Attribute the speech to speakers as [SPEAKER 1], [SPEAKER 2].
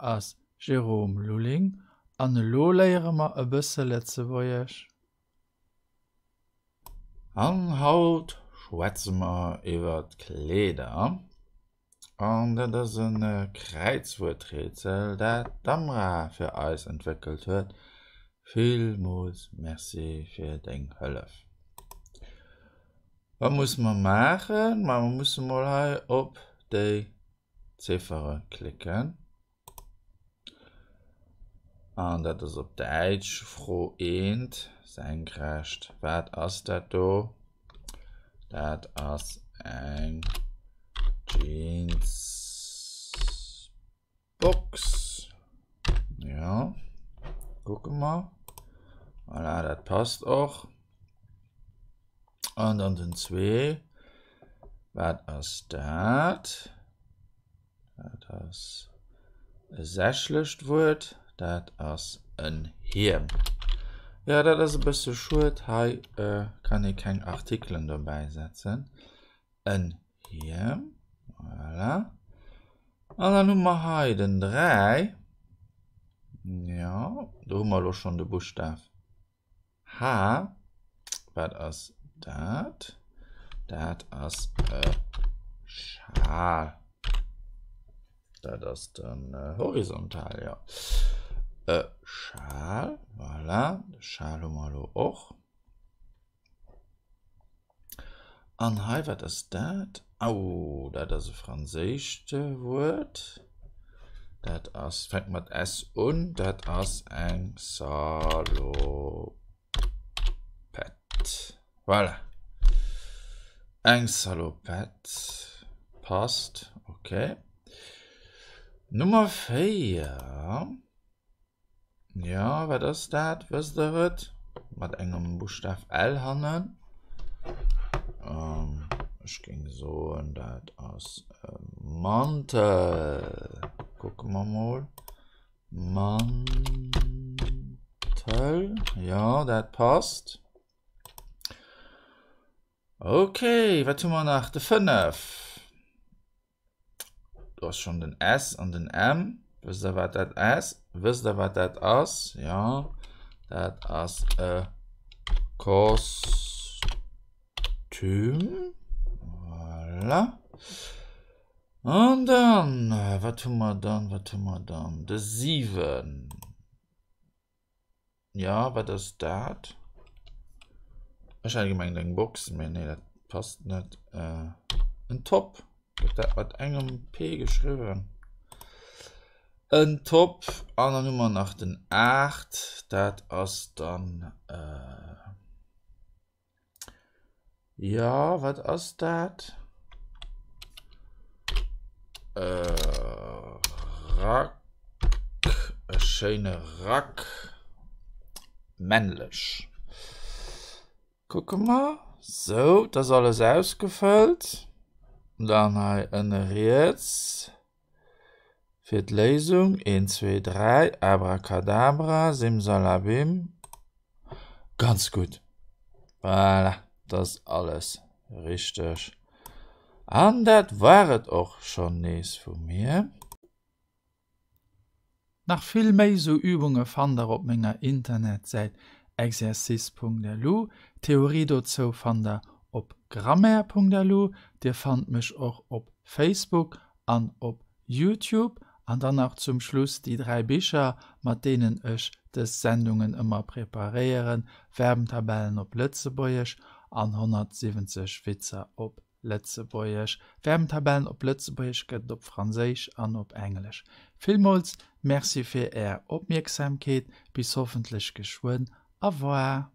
[SPEAKER 1] ass Jérôme Lulling an elo léiere mer e bësse Lëtzebuergesch.
[SPEAKER 2] An haut schwätze mer iwwer d'Kleeder. An dat ass e Kräizwuerträtsel, dat d'Amra fir eis entwéckelt huet. Villmools Merci fir deng Hëllef. Wat musse mer maachen? Ma mer musse mol hei op déi Ziffere klicken. An dat ass op Däitsch Fro eent, senkrecht. Wat ass dat do? Dat ass eng Jeansbox. Jo, kucke mer. Voilà, dat passt och. An dann den 2. Wat ass dat? Dat ass e sächlecht Wuert. Dat ass en Hiem. Jo, dat ass e bësse schued. Hei kann ee keng Artikelen dobäi setzen. En Hiem. Voilà. An dann hu mer hei den 3. Jo, do hu mer elo schonn de Buschtaf H, wat ass dat? Dat ass e Schal. Dat ass den horizontal, jo. E Schal, voilà. De Schal hu mer elo och. An hei, wat ass dat? Au, dat ass e franséischt Wuert. Dat ass, fänkt mat S un, dat ass eng Salopette. Voilà. Eng Salopette passt, okay. Nummer 4. Jo, wat ass dat? Wësst der et? Mat engem Buschtaf L hannen. Ech géing soen, dat ass e Mantel. Kucke mer mol. Mantel. Jo, dat passt. Okay, wat hu mer nach? De 5. Do ass schonn den S an den M. Wësst der wat dat ass? Wësst der wat dat ass? Ja, dat ass e Kostüm. Voilà. An dann, wat hu mer dann, wat hu mer dann? De 7. Ja, wat ass dat? Ech hat gemengt eng Box, mee nee, dat passt net. Äh, en Top. Gëtt dat mat engem P geschriwwen? En Top. An dann hu mer nach den 8. Dat ass dann äh, Jo, wat ass dat? E Rack, e schéine Rack, männlech. Kucke mer, sou, dat ass alles ausgefëllt. Dann hei ënne riets fir d'Léisung, een, zwee, dräi, Abracadabra, Simsalabim. Ganz gutt. Voilà, dat ass alles richteg. An dat war et och schonn nees vu mir.
[SPEAKER 1] Nach vill méi sou Übunge fannt der op menger Internetsäit exercice.lu. D'Theorie dozou fannt der op grammaire.lu. Dir fannt mech och op Facebook an op Youtube. An dann nach zum Schluss déi 3 Bicher, mat deenen ech dës Sendungen ëmmer preparéieren, Verbentabellen op Lëtzebuergesch an 170 Witzer op Lëtzebuergesch. Verbentabellen op Lëtzebuergesch gëtt et op Franséisch an op Englesch. Villmools Merci fir Är Opmierksamkeet, bis hoffentlech geschwënn. Au revoir.